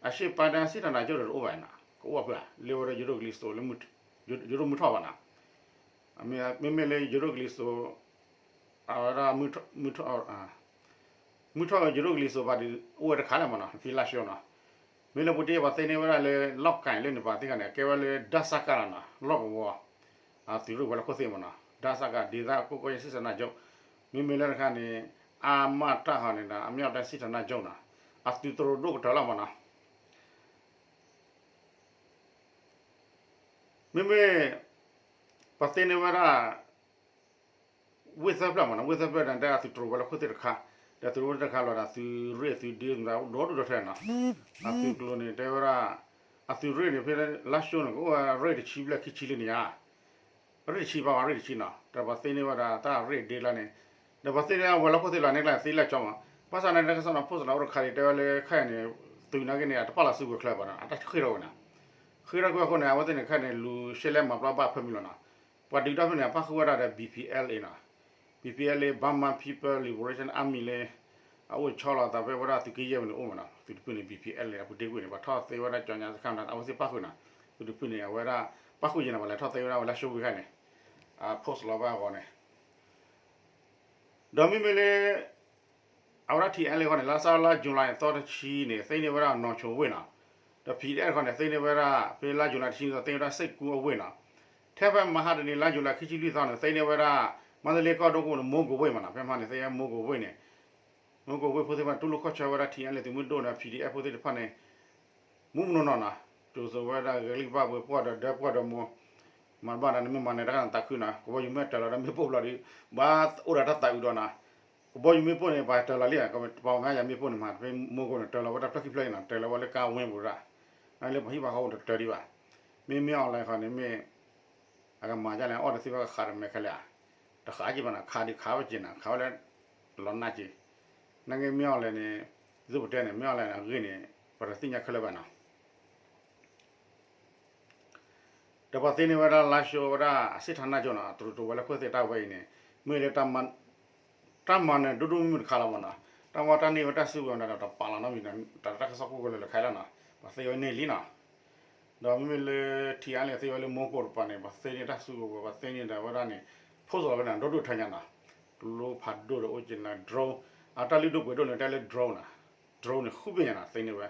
အရှေ့ပိုင်းတိုင်းစစ်ဌာနချုပ်ဒီးတအိၣ်ဘၣ်နီၤ, ကအိၣ်ဖဲ လၢဝဲဒၣ်ယိၤဒိၣ်ကလံၤစိး ယိၤဒိၣ်မုၢ်ထီၣ်ဘၣ်နီၤ, မ့မ့ၢ်လၢယိၤဒိၣ်ကလံၤစိး အဝဲဒၣ် မုၢ်ထီၣ် ယိၤဒိၣ်ကလံၤစိးဘၣ်ဒီး အိၣ်ဝဲတခါလၢာ်မ့ၢ်နီၤ, ဖဲလါၡိနီၤ, မ့ၢ်လၢပူၤတ့ၢ်ပှၤသ့န့ၢ်ဝဲဒၣ်လၢ လီၢ်ကၣ်လၢန့ၣ်ပှၤသ့ၣ်တဖၣ်န့ၣ် ကဲဝဲလၢ ဒစက လီၤနီၤ, လီၢ်ကဝီၤ သုးရ့ၣ်ဝဲၤလီၢ်ခိၣ်သ့ၣ်မ့ၢ်နီၤ, ဒစက ဒေသကွပ်ကဲစစ်ဌာနချုပ်, မ့မ့ၢ်လၢတခါန့ၣ် အမတ ဟီန့ၣ်ဒီး အမြောက်တိုင်းစစ်ဌာနချုပ်နီၤ, အသုးတရိးဒိၣ်ကတၢၢ်လီၤမးနီၤ. မ့မ့ၢ် ပှၤသ့န့ၢ်ဝဲဒၣ် ဝ့ၢ်သၢဖျၢၣ်မးနီၤ, ဝ့ၢ်သၢဖျၢၣ်န့ၣ် တဲအသုးတရိးဝဲလၢခိၣ်သ့ၣ်တခါ, ဒီးသုးတရိးဝဲတခါလီၤဒီး အသုးရ့ၣ်အသုးဒ့ ဒိၣ်ဒိၣ်ထီထီနီၤ. အသုးကျိၤန့ၣ် တဲဝဲဒၣ် အသုးရ့ၣ်န့ၣ် ဖဲလါၡိန့ၣ် ကအိၣ်ဝဲရ့ၣ်တဆံဘျဲၣ်ခံဆံလံန့ၣ်ဧါ, ရ့ၣ်တဆံဘၣ်ဝဲ ရ့ၣ်တဆံနီၤ, ဒီးပှၤသ့န့ၢ်ဝဲဒၣ်တၢ်ရ့ၣ်ဒ့လီၤန့ၣ်, ဒီးပှၤသ့န့ၢ်ဝဲလၢခိၣ်သ့ၣ်လီၤန့ၣ် ကျါသ့လၢကၠီမး, ဘၣ်ဆၣ်န့ၣ် တၢ်ကစီၣ်န့ၣ် post လီၤအိၣ်တခါဒံး တဲဝဲလၢခဲအံၤန့ၣ် သုးနာ်က့န့ၣ် အတပာ်လီၤစုကဝဲၤချၢဘၣ်နီၤ, အတၢ်ဃ့ၢ်ထီၣ်ဝဲန့ၣ်, ဃ့ၢ်ထီၣ်ကွံာ်အဃိန့ၣ် အဝဲသ့ၣ်န့ၣ် ခဲအံၤန့ၣ် လူၤရှဲလဲမၤပျီဘၣ်ဖၢမံၤလီၤနီၤ. ပှၤဒုးတၢ်ဖဲန့ၣ် ပၣ်ဃုာ်ဝဲဒၣ်ဒီး ဘံၣ်ပံၣ်အဲလ်အ့နီၤ, ဘံၣ်ပံၣ်အဲလ်အ့ Burma People Liberation Army လၢ အအိၣ်ဆီလီၤသးဖဲဝဲဒၣ်သုးက့ယဲၢ်ဝဲန့ၣ်အိၣ်မးနီၤ, သုးတဖုန့ၣ် ဘံၣ်ပံၣ်အဲလ်အ့ အပူၤတ့ၢ်ကွံာ်န့ၣ် ပှၤထီၣ်သ့ဝဲဒၣ်ကၠီညါစခါမး အဝဲသ့ၣ်ပၣ်ဃုာ်နီၤ, သုးတဖုန့ၣ် အဝဲဒၣ် ပၣ်ဃုာ်ယဲၢ်န့ၣ် ပှၤလဲၤထီၣ်သ့ဝဲဒၣ်ဝဲလၢၡိဝ့ၢ်ခါန့ၣ်, အ post လီၤဘၣ်အဂီၢ်န့ၣ် ဒီးမ့မ့ၢ်လၢ အဝဲဒၣ် ထံၣ်အဲလ့ၣ် အဂီၢ်န့ၣ် လါစးလါ July သီတဆံန့ၣ် သ့န့ၢ်ဝဲဒၣ်နီၢ်ဆိဝ့ၢ်နီၤ, ဒီး P D F အဂီၢ်န့ၣ် သ့န့ၢ်ဝဲဒၣ် ဖဲလါ July တဆံန့ၣ် သ့န့ၢ်ဝဲဒၣ်စ့ၢ်ကူအဝ့ၢ်နီၤ, ထဲဖဲမဟါတနံၤ လါ July ခံဆံလွံၢ်သီန့ၣ် သ့န့ၢ်ဝဲဒၣ် မန္တလေး ကီၢ်ဒိၣ်ကအိၣ်န့ၣ် မိၢ်ကိးဝ့ၢ်မးနီၤ, ဖဲမဟါန့ၣ် သ့ဝဲမိၢ်ကိးဝ့ၢ်န့ၣ်, မိၢ်ကိးဝ့ၢ်ဖိသ့ၣ်တဖၣ် တူၢ်လိာ်ခီၣ်ဆၢဝဲဒၣ် ထံၣ်အဲလ့ၣ် သုးမုၢ်ဒိၣ်န့ၣ် P D F ဖိသ့ၣ်တဖၣ်န့ၣ် မူးမူးနီၢ်နီၢ်နီၤ, ကၠိၤစိၤဝဲဒၣ်ဂဲၤလံၣ်ဘၣ်ပှဲၤပှၢ်ဒီးဒၢပှၢ်ဒီးမိၢ်, မၤတဘၣ်ဒီးနမ့ၢ်မၤန့ၣ် တၢ်ကနၣ်သးခုနီၤ, ကဘီယူၤမ့ၢ်တၢၤလီၤဒီးမ့ၣ်ပိၢ်ဘျီဒီး ဘၣ်အိၣ်ဒီးတၢ်သးအုးဒီးနီၤ, ကဘီယူၤမ့ၣ်ပိၢ်န့ၣ် ပှၤတၢၤလီၤလံ, ပှၤမၤယၤမ့ၣ်ပိၢ်န့ၣ်မး ဖဲမိၢ်ကိးန့ၣ် တၢၤလီၤဝဲတၢ်ဖျၢၣ်ခံဖျၢၣ်အံၤနီၤ, တၢၤလီၤဝဲလၢကါဝ့ပူၤဒၣ်, နလၢပှၤဟံၣ်ပှၤဃီအိၣ်တတၢၤဒံးဘၣ်, မ့မ့ၢ် online ဃီန့ၣ်မ့ၢ် အကမၤဒ်လဲၣ် အီၣ်တသ့ဘၣ်ကဃးတမဲာ်ခဲလၢာ်ဧါ, တဃးက့ၤဘၣ်နီၤ, ခးဒုးခးဝဲက့ၤနီၤ, ခးဝဲလၢ လီၤနၢ်က့ၤ, နာ်က့မ့ၢ် online န့ၣ် ဒ်သိးပတဲန့ၣ် မ့ၢ် online န့ၣ် အဂ့ၢ်န့ၣ် ပတသ့ၣ်ညါခဲလၢာ်ဘၣ်နီၤ. ဒီးပှၤသ့န့ၢ်ဝဲဒၣ်လါၡိဝဲဒၣ်အစ့ၣ်ထးနၢ်ကၠိနီၤ, တရူးတဝဲလၢခိၣ်သ့ၣ်တၢ်ဝဲအံၤန့ၣ် မ့ၢ်လၢ တၢ်မၤနၢၤဒိၣ်ဒိၣ်မုၢ်မုၢ်တခါလီၤမးနီၤ, တၢ်ဝဲတၢ်န့ၢ်ဝဲတၢ်စုကဝဲၤမးဒီး တပာ်လီၤနီတမံၤဒီး တၢ်တၢ်ကစီၣ်ကိၢ်ကလၢာ်လၢခါလီၤနီၤ, ပှၤသ့ဝဲန့ၢ်လံနီၤ. ဒီးမ့မ့ၢ်လၢ ထံၣ်အဲလ့ၣ် သ့ဝဲလၢမိၢ်ကိးတပၤန့ၣ် ပှၤသ့န့ၢ်တၢ်စုကဝဲၤ ပှၤသ့န့ၢ်ဒီးဝဲဒၣ်န့ၣ် post လီၤဝဲန့ၣ် ဒိၣ်ဒိၣ်ထၢညါနီၤ, ကျိဖးဒိၣ်ဒီးအိၣ်က့ၤနီၤ drone, အတၢ်လုၢ်ဒိၣ်ပှ့ၤဒိၣ်န့ၣ် တဲလၢ drone နီၤ, drone န့ၣ် ဃုဘ့ၣ်ညါနီၤ သ့န့ၢ်ဝဲ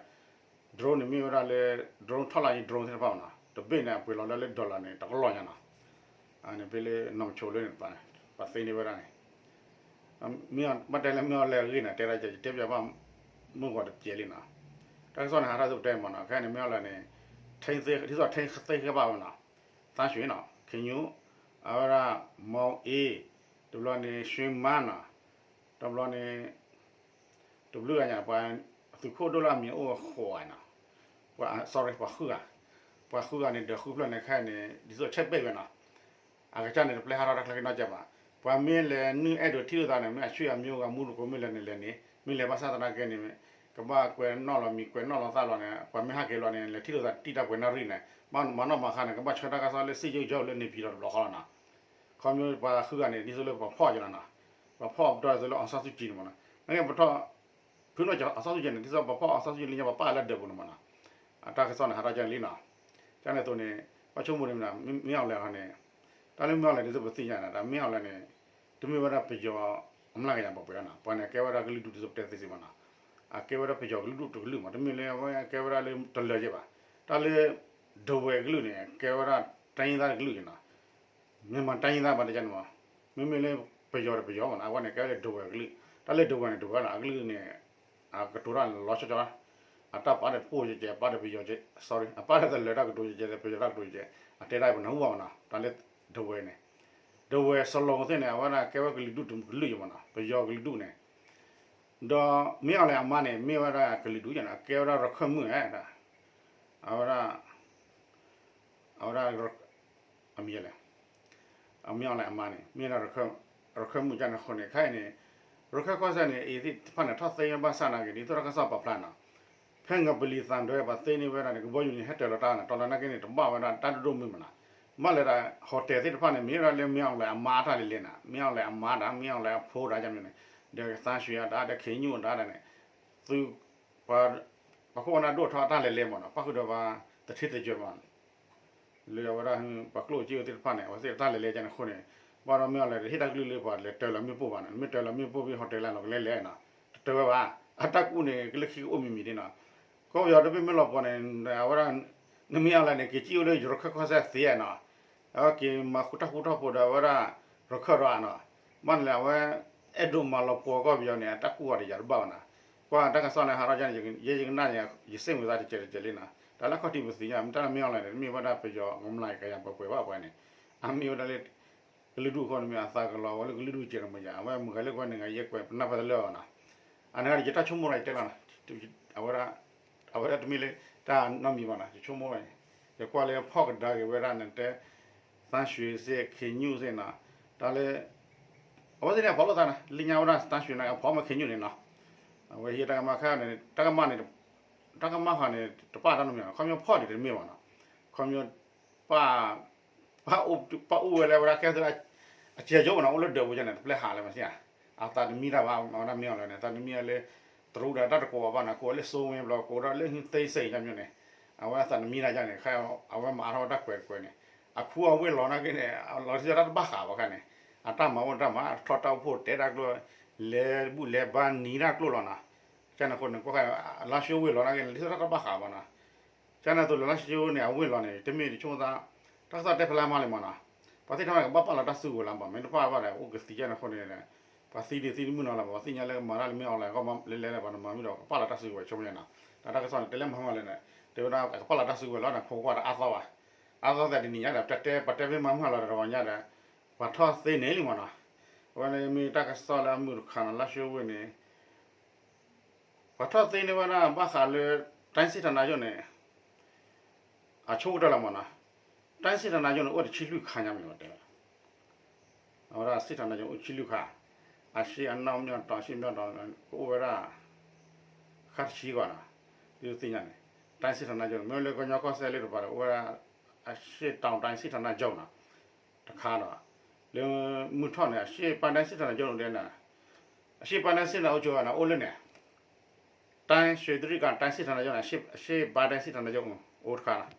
drone န့ၣ်မ့ၢ်ဝဲဒၣ်လၢ drone ထီၣ်လၢယ drone သ့ၣ်တဖၣ်မးနီၤ, တဘ့ၣ်န့ၣ် အပှ့ၤလီၤလၢလၢ dollar န့ၣ် တကလီၢ်ညါနီၤ, အန့ၣ်ဖဲလၢနီၢ်ဆိလၢန့ၣ်တပၤန့ၣ် ပှၤသ့န့ၢ်ဝဲဒၣ်န့ၣ်, မ့ၢ်ဘၣ်တဲလၢမ့ၢ် online အဂ့ၢ်န့ၣ် တဲဒၣ်ယတဲပျးဘၣ် မုၢ်ဂီၤတကဲးလံနီၤ, တၢ်ကစီၣ်န့ၣ် ဟးထီၣ်သုပတဲမးနီၤ, ခဲအံၤန့ၣ် မ့ၢ် online န့ၣ် ဒ်သိး ထဲသ့ဃဲဘၣ်ဝဲနီၤ, သန်းရွှေနီၤ, ခင်ညွန့်, အဝဲဒၣ် မောင်အေး, တဘျီန့ၣ် ရွှေမန်းနီၤ, တဘျီန့ၣ် တဘျုးဂၤညါ ပှၤသုးခိၣ်ဒိၣ်လၢအမံၤအိၣ်ဃိးဂၤနီၤ, ပှၤ sorry ပှၤဃုဂၤ, ပှၤဃုဂၤန့ၣ် ဒီးဃုဖျၢၣ်န့ၣ် ခဲအံၤန့ၣ် ဒ်သိး check back ဝဲနီၤ, အကစၢ်န့ၣ် တပျဲဟးထီၣ်တၢ်ချၢက့ၤနီတစဲးဘၣ်, ပှၤမ့ၢ်လဲၤနုာ်အဲၣ်ဒိးထံၣ်လိာ်သးန့ၣ် မ့ၢ်အဆွေအမျိုး ဂၤမူတကိးမ့ၢ်လဲၤန့ၣ်လဲၤန့ၣ် မ့ၢ်လဲၤဘၣ်ဆၣ်သနာ်က့န့ၣ် ကဘၣ်ကွဲးနီၣ်လီၤမံၤ ကွဲးနီၣ်လီၤသးလီၤန့ၣ် ပှၤမ့ၢ်ဟးက့ၤလီၤန့ၣ် လဲၤထံၣ်လိာ်သးတံၢ်တၢ်ပှဲၤနၣ်ရံၣ်န့ၣ် မၤနီၣ်မၤဃါန့ၣ် ကဘၣ်ဆှၢတၢ်ကစီၣ်လၢ စစ်ရုံးချုပ် လၢ နေပြည်တော် တဘျီဃီလီၤနီၤ, ခီမ့ၢ်ပှၤဃုဂၤန့ၣ် ဒ်သိးလၢပှၤဖီၣ်က့ၤလီၤနီၤ, ပှၤဖီၣ်ပတီၢ်ဒ်သိးလၢ အောင်ဆန်းစုကြည် န့ၣ်မးနီၤ, နာ်က့ပထီၣ် ဖုနီၢ်ကၠီ အောင်ဆန်းစုကြည် န့ၣ် ဒ်သိးပှၤဖီၣ် အောင်ဆန်းစုကြည် လၢညါပှၤပာ်လၢဒၢးပူၤန့ၣ်မးနီၤ, အတၢ်ကစီၣ်န့ၣ် ဟးထီၣ်ကန့ၣ်လံနီၤ, ကန့ၣ်အသိးန့ၣ် ဘၣ်ဆိကမိၣ်န့ၣ်မ့ၢ် မင်းအောင်လှိုင် ဟီန့ၣ်, တၢ်လၢ မင်းအောင်လှိုင် ဒ်သိးပသ့ၣ်ညါန့ၣ် ဒီး မင်းအောင်လှိုင် န့ၣ် တမ့ၢ်ဝဲဒၣ်ပယီၤအမျးကယၤပှၤပှဲၤနီၤ, ပှၤန့ၣ် အကဲဝဲဒၣ်ကလုာ်ဒူၣ်ဒ်သိးပတဲသ့စ့ၢ်မးနီၤ, အကဲဝဲဒၣ်ပယီၤကလုာ်ဒူၣ်တကလုာ်မး, တမ့ၢ်လၢအဝဲကဲဝဲဒၣ်လၢတလၢၤယဲၢ်ဘၣ်, တၢ်လၢ ဒဝဲၢ်ကလုာ်န့ၣ် ကဲဝဲဒၣ် တိုင်းရင်းသား တကလုာ်န့ၣ်နီၤ မြန်မာတိုင်းရင်းသား ဘၣ်တကန့ၣ်မး, မ့မ့ၢ်လၢပယီၤဒီးပယီၤမးနီၤ, အဝဲန့ၣ် ကဲဝဲဒၣ်ဒဝဲၢ်ကလုာ်, တၢ်လၢဒဝဲၢ်န့ၣ် ဒဝဲၢ်နီၤ အကလုာ်န့ၣ် အကတိၤတၢ်လီၤဆီဆီ, အတၢ်ပာ်ဒီးတပိၢ်ကဲကဲ အပာ်ဒီးပယီၤကဲ sorry အပာ်ဒီးတလၢၤတၢ်ကတိၤကဲကဲ ပယီၤတၢ်ကတိၤကဲကဲ, အတဲဒၣ်ပနၢ်ဟူဘၣ်မးနီၤ, တၢ်လၢဒဝဲၢ်န့ၣ်, ဒဝဲၢ်စလီၤသ့ၣ်န့ၣ် အဝဲဒၣ်ကဲဝဲကလုာ်ဒူၣ်တကလုာ်ယဲၢ်မးနီၤ, ပယီၤကလုာ်ဒူၣ်န့ၣ်, ဒီး မင်းအောင်လှိုင် အမါန့ၣ် မ့ၢ်ဝဲဒၣ်ကလုာ်ဒူၣ်ယဲၢ်နီၤ, အကဲဝဲဒၣ်ရခၢၣ်မုၣ်ဧါ, အဝဲဒၣ် အဝဲဒၣ် အမံၤလဲၣ်, အမင်းအောင်လှိုင် အမါန့ၣ် မ့ၢ်ဒၣ် ရခၢၣ်မုၣ်ကန့ၣ်အဃိန့ၣ် ခဲအံၤန့ၣ် ရခၢၣ်ကီၢ်စဲၣ်န့ၣ် အံၤသ့ၣ်တဖၣ်န့ၣ် ထီၣ်သ့ဝဲဘၣ်ဆၣ်နာ်က့ၤ ဒ်သိးတၢ်ကစီၣ်ပာ်ဖျါနီၤ, ဖဲငပလီသံတွဲ ပှၤသ့န့ၢ်ဝဲဒၣ်န့ၣ် ကဘီယူၤန့ၣ် ဟဲတၢၤလီၤတၢ်န့ၣ် တီၤလီၤနာ်က့န့ၣ် တဘၣ်ဝဲဒၣ်တၢ်ဒိၣ်ဒိၣ်မုၢ်မုၢ်နီၤ, ဘၣ်လဲၤဒၣ် hotel သ့ၣ်တဖၣ်န့ၣ် မ့ၢ်ဝဲဒၣ်လၢ မင်းအောင်လှိုင် အမါအတၢ်လဲၤလဲၤနီၤ, မင်းအောင်လှိုင် အမါဒီး မင်းအောင်လှိုင် အဖိဒီး ကန့ၣ် ဒီးသန်းရွှေ အတၢ်ဒီး ခင်ညွန့် အတၢ်ဒီးန့ၣ် သု ပှၤခိၣ်ပနၢ်ဒိၣ်ထီၣ်အတၢ်လဲၤလဲၤမးနီၤ, ပၣ်ဃုာ်ဒီးပှၤတထံတယၢၢ်မး လၢအဝဲဒၣ် ပှၤကျိၣ်စ့သ့ၣ်တဖၣ်န့ၣ် အဝဲသ့ၣ်အတၢ်လဲၤလဲၤကန့ၣ်အဃိန့ၣ် ဘၣ်ဒီးမ့ၢ်အီၤလဲၣ် တဟ့ၣ်တၢ်ကလုၢ်လၢပှၤလဲၤတၢၤလီၤမ့ၣ်ပိၢ်ဘၣ်နီၤ, မ့ၢ်တၢၤလီၤမ့ၣ်ပိၢ်ဖဲ hotel လၢလီၤကလဲလဲၣ်နီၤ, တတၢၤဝဲဘၣ်, အတၢ်ကူၣ်န့ၣ် ကလၢခံကအိၣ်မံၤမံၤဒ်နီၤ, ကီၢ်ပယီၤတဘ့ၣ်မ့ၢ်လီၤပှီၢ်န့ၣ် အဝဲဒၣ် နမ့ၢ်အီၤလဲၣ်န့ၣ် က့ၤစံၣ်အိၣ်လၢယရခၢၣ်ကီၢ်စဲၣ်သ့နီၤ, အဝဲက့ၤမၤဃူတၢ်ဃူတၢ်ဖိးဒီးအဝဲဒၣ် ရခၢၣ်ဒီးနီၤ, ဘၣ်န့ၣ်လၢအဝဲ အဲၣ်ဒိးမၤလီၤပှီၢ်ကီၢ်ပယီၤန့ၣ် အတၢ်ကူၣ်အီၤတယာ်တဘၣ်ဘၣ်နီၤ, ကွၢ်တၢ်ကစီၣ်န့ၣ် ဟးထီၣ်ယဲန့ၣ် ယဲယကနၣ်န့ၣ် ယစ့ၣ်မုာ်သးတစဲးတစဲးလံနီၤ. တၢ်လၢခီၣ်ထံးပသ့ၣ်ညါ မ့ၢ်တၢ်လၢမ့ၢ်အီၤလဲၣ်န့ၣ် တမ့ၢ်ဝဲဒၣ်ပယီၤကမျၢၢ်ကယၤပှဲၤပှဲၤဘၣ်ပှဲၤန့ၣ် အမ့ၢ်ဝဲဒၣ်လၢ ကလုာ်ဒူၣ်အဃိန့ၣ်မ့ၢ် အသးကလီၤဝဲလၢကလုာ်ဒူၣ်ကဲးတမ့ၢ်ယၤ အဝဲမုၢ်ဂၤလၢကွဲန့ၣ်ဂၤ ယဲကွဲးပနၢ်ဖဲတလၢာ်အီၤနီၤ. အန့ၣ်ဂၤဒီး ယတၢ်ဆိကမိၣ်ဒီးယတဲလီၤနီၤ. အဝဲဒၣ် အဝဲဒၣ်တမ့ၢ်လၢ တၢ်နီတမံၤဘၣ်နီၤ ယဆိကမိၣ်ဘၣ်န့ၣ် ယကွၢ်လၢဖီၣ်ကဒါက့ၤဝဲဒၣ်န့ၣ်တဲ သန်းရွှေစ့ၢ် ခင်ညွန့်စ့ၢ်နီၤ တၢ်လၢ အဝဲသ့ၣ်န့ၣ် အဖီၣ်လိာ်သးနီၤ လၢညါဝဲဒၣ် သန်းရွှေန့ၣ် အဖီၣ်မ့ၢ် ခင်ညွန့်န့ၣ်နီၤ အဝဲဟံးတၢ်ကမၣ်ခါန့ၣ် တၢ်ကမၣ်န့ၣ် တၢ်ကမၣ်ဃီန့ၣ် တပာ်တၢ်နီတမံၤနီၤ ခီဖျိဖီၣ်ဒံးတမ့ၢ်ဘၣ်နီၤ ခီဖျိ ပာ် ပာ်အိၣ်ဝဲလၢဝဲဒၣ်ကဲသး အစဲးယိဘၣ်နီၤ အိၣ်လၢဒၢးပူၤန့ၣ် တပျဲဟးလၢမၤသ့ဧါ အသးတမံတၢ်ဘၣ် အဝဲဒၣ်မ့ၢ်အီၤလၢန့ၣ် သးတမံအီၤလၢ တရူးဒီးတၢ်တကိးဘၣ်နီၤ ကိးလၢစိဝ့ဘျီ ကိးဒီးလၢသ့စ့ၣ်ညါမ့ၢ်န့ၣ် အဝဲသးတမံတၢ်ယါန့ၣ် ခါအဝဲမၤအါထီၣ်တၢ်ကွဲးတကွဲးန့ၣ် အခူအဝ့ၢ်လီၤနာ်က့န့ၣ် လီၤတံၢ်တၢ်တဘၣ်ဃးဘၣ်ခါန့ၣ် အတၢ်မၤအိၣ်တၢ်မၤ ထီၣ်တၢ်အိၣ်ဖှိၣ်တဲတၢ်ကျိၣ် လဲၤဘူၣ်လဲၤဘါနံၤတၢ်ကျိၣ်လီၤနီၤ ကန့ၣ်အဃိန့ၣ် ကွၢ်ဃါ လါၡိဝ့ၢ်လီၤနာ်က့န့ၣ် လီၤတံၢ်တၢ်တဘၣ်ဃးဘၣ်နီၤ ကန့ၣ်အသိးလၢလါၡိန့ၣ် အဝ့ၢ်လီၤန့ၣ် တမ့ၢ်တဆိကမိၣ်သး တၢ်ကစီၣ်တဲဖဲလၢမၤလံမ့ၢ်နီၤ ပှၤသ့ၣ်တဖၣ်န့ၣ်ကဘၣ်ပာ်လီၤတၢ်စုကဝဲၤလီၤ မ့ၢ်တပာ်ဘၣ်ဒီး အိၣ်ကသံကန့ၣ်အဃိန့ၣ် ပှၤသံဒံးသံတမုာ်နီၤလီၤ ပှၤသ့ၣ်ညါလၢကမၤတၢ်လၢမ့ၢ်အီၤလၢ ကီၢ်မလဲၤလဲၤပှၤတမၤမ့ၢ်ဒီး ကပာ်လီၤတၢ်စုကဝဲၤဆိကမိၣ်ယါနီၤ တၢ်ကစီၣ်န့ၣ် တဲလၢမၤမၤလၢန့ၣ် တဲဝဲဒၣ်ကပာ်လီၤတၢ်စုကဝဲၤလီၤန့ၣ် ခိးကွၢ်ဒီးအါသီဘၣ် အါသီသးတနံၤညါဒီး ပတဲပတဲဖဲမၤမၤလီၤဒီးတဝီညါဒီး ပှၤထီၣ်သ့န့ၣ်လံမ့ၢ်နီၤ အဝဲန့ၣ်မ့ၢ်တၢ်ကစီၣ်လၢအမုာ်တခါနီၤ လါၡိဝ့ၢ်န့ၣ် ပှၤထီၣ်သ့န့ၢ်ဝဲဒၣ်ဘၣ်ဃးလၢ တိုင်းစစ်ဌာနချုပ်န့ၣ် အဆိကတၢၢ်လီၤမ့ၢ်နီၤ တိုင်းစစ်ဌာနချုပ်န့ၣ် အိၣ်တဆံလွံၢ်ခါညါမ့ၢ်ဝဲတဲဝဲ အဝဲဒၣ် စစ်ဌာနချုပ်အိၣ်ဆံလွံၢ်ခါ အရှေ့အနောက်မြောက်တောင် အရှေ့မြောက်တောင် ကအိၣ်ဝဲဒၣ် ခါတဆံဂီၤနီၤ ဒ်သ့ၣ်ညါန့ၣ် တိုင်းစစ်ဌာနချုပ်န့ၣ် မ့ၢ်လၢကညီကီၢ်စဲၣ်လၢတပၤဒီး အိၣ်ဝဲဒၣ် အရှေ့တောင်တိုင်းစစ်ဌာနချုပ်နီၤ တခါဒီး လၢမုၢ်ထီၣ်န့ၣ် အရှေ့ပိုင်းတိုင်းစစ်ဌာနချုပ်န့ၣ် အရှေ့ပိုင်းတိုင်းစစ်ဌာနချုပ်န့ၣ် အိၣ်လၢန့ၣ် တိုင်း ရွှေတြိဂံတိုင်းစစ်ဌာနချုပ်န့ၣ် အရှေ့ပိုင်းတိုင်းစစ်ဌာနချုပ်အိၣ်တခါနီၤ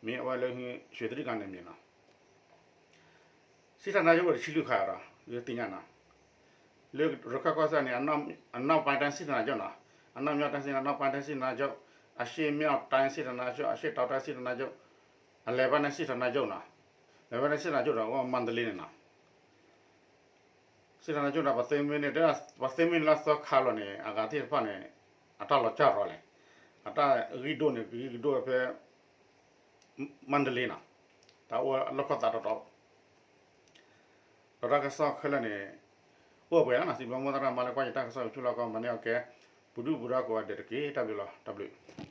မ့ၢ်အဝဲလၢ ရွှေတြိဂံန့ၣ်မ့ၢ်နီၤ စစ်ဌာနချုပ် အိၣ်တဆံလွံၢ်ခါဒီး ဒ်သ့ၣ်ညါနီၤ လၢရခၢၣ်ကီၢ်စဲၣ်န့ၣ် အနောက်ပိုင်းတိုင်းစစ်ဌာနချုပ်နီၤ အနောက်မြောက်တိုင်းစစ် အနောက်ပိုင်းတိုင်းစစ်ဌာနချုပ် အရှေ့မြောက်တိုင်းစစ်ဌာနချုပ် အရှေ့တောင်တိုင်းစစ်ဌာနချုပ် အလယ်ပိုင်းတိုင်းစစ်ဌာနချုပ်နီၤ အလယ်ပိုင်းတိုင်းစစ်ဌာနချုပ်ဒီး အိၣ်မန္တလေးန့ၣ်နီၤ စစ်ဌာနချုပ်န့ၣ် ပှၤသ့မ့ၢ်န့ၣ် ပှၤသ့မ့ၢ်န့ၣ်လၢသီခါလီၤန့ၣ် အဂၤသ့ၣ်တဖၣ်န့ၣ် အတၢ်လီၤစၢ်ရီၤလဲၣ် အတၢ်ဂံၢ်ဒိၣ်န့ၣ် ကဂံၢ်ကဒိၣ်ဝဲဖဲ မန္တလေးနီၤ တၢ်အိၣ်လီၢ်ခီၣ်သးတီတီ ဒီးတၢ်ကစီၣ်ခဲလၢာ်န့ၣ် အိၣ်ပှဲၤလီၤနီၤ စံးဘျုးမိၢ်သရၣ်မါလၢကွၢ်ယတၢ်ကစီၣ်ဆူလီၢ်ကီၢ် မၤန့ၢ်အီၤကဲ ပူၤဒုၣ်ပူၤဒါကိးဂၤဒဲးတက့ၢ် တၢ်ဘျုးလီၤ တၢ်ဘျုး